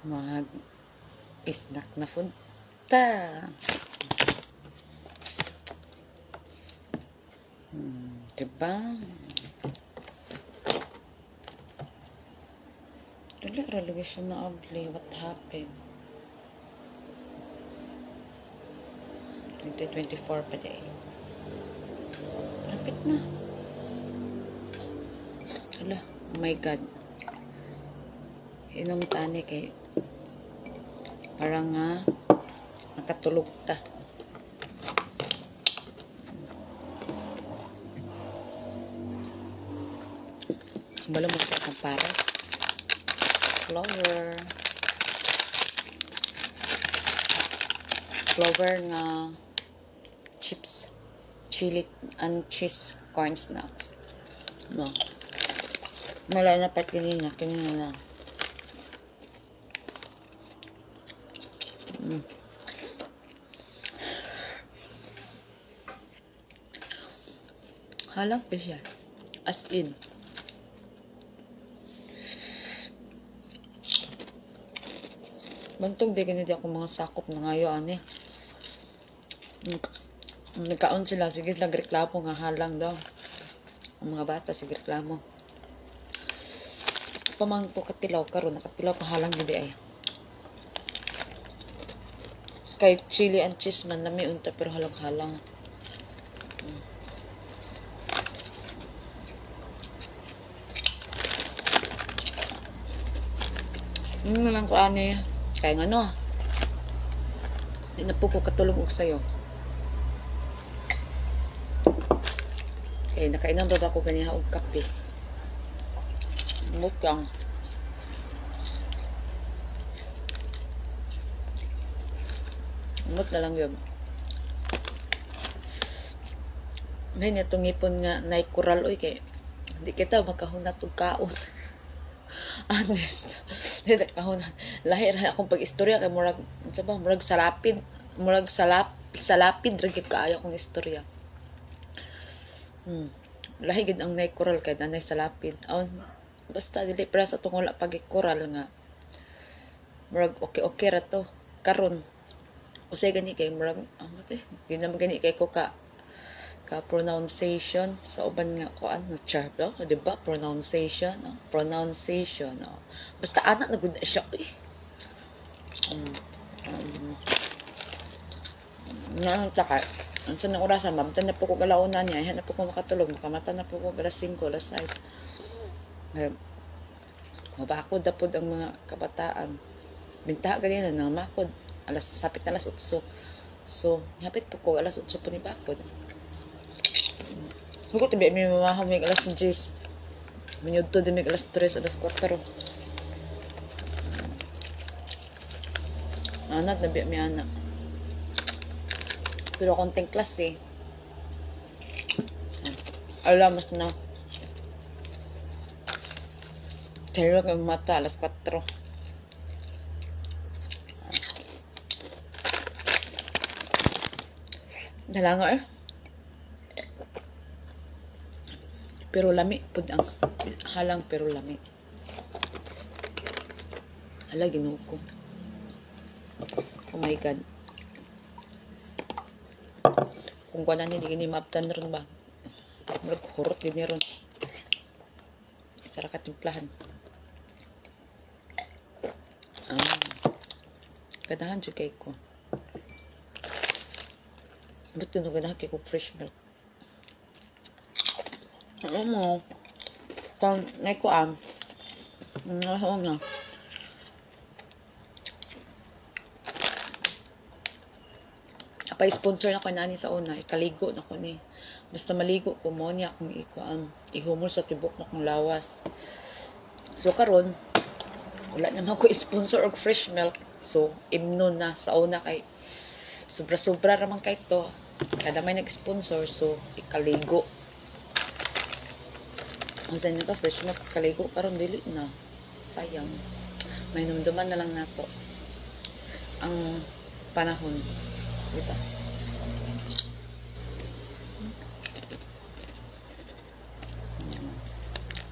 Mag snack na food ta. Diba? Dili ra lagi siya naabli. What happened? 2024 pa day. Lapit na. Hala, oh my God. Inom tani kay parang nga nakatulog ta. Balo mo sa akong pares. Clover. Clover nga chips. Chili and cheese corn snacks. No. Malay na part kanina. Kanina lang. Halang pa siya. As in. Bantog, di ganito ako mga sakop na ngayo, ani. Nagkaon sila, sige nagreklamo nga halang daw. Ang mga bata, sige reklamo. Pamang ko katilaw karon, nakatilaw ko halang gid ay. Kay chili and cheese man lami unta pero halang-halang. Ano lang ko ani. Kaya nga no. Di na po ko katulog og sayo. Kaya nakainom ba ako ganiha og kape. Mukang. Umot na lang yun. Ngayon itong ngipon nga nay kural oy kay di kita makahunat og kaon. Honest. Di ta kahunat. Lahi ra akong pag-istorya kay murag unsa ba murag salapid, murag salapid ra gyud kaayo akong istorya. Lahi gid ang nay kural kay nanay salapid. Aw, basta dili para sa tungol pag-kural nga murag okay-okay ra to karon. Usay gani kay murag mate, di naman gani kay ko ka pronunciation sa uban nga kuan no char no, di ba? Pronunciation, no? Pronunciation, no? Basta anak na gud siya eh. Nga taka. Unsa nang orasan, mamta na po ko galauna niya, na po ko makatulog, makamata na po ko alas 5, alas 6. Mabakod na pod ang mga kabataan. Binta ganina nang makod alas sapit na alas 8. So, hapit po ko alas 8 po ni bakod. Hugot tabi mi mamahaw mig alas 10. Minyudto din mig alas 3, alas 4. Anak, nabi mi anak. Pero konting class eh. Alam mas na. Pero ang mata alas 4. Dala nga eh. Pero lami pud ang halang pero lami. Hala Ginoo ko. Oh my God. Kung kuan ni di gini maabtan ron ba. Murag hurot gid ni ron. Sara ka timplahan. Ganahan jud kay ko. But yun, ganahan kay ko fresh milk. Ano mo? Kung may ko am. Ano na? Apay sponsor na ko nani sa una. Ikaligo na ko ni. Basta maligo ko mo niya akong ikuan. Ihumol sa tibok na kong lawas. So karon wala naman ko sponsor og fresh milk. So imnon na sa una kay sobra-sobra raman kay to. Kada may nag-sponsor, so ikaligo. Ang sa inyo ka fresh milk kaligo karon dili na. Sayang. May numduman na lang nato ang panahon. Diba?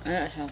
Ano siya?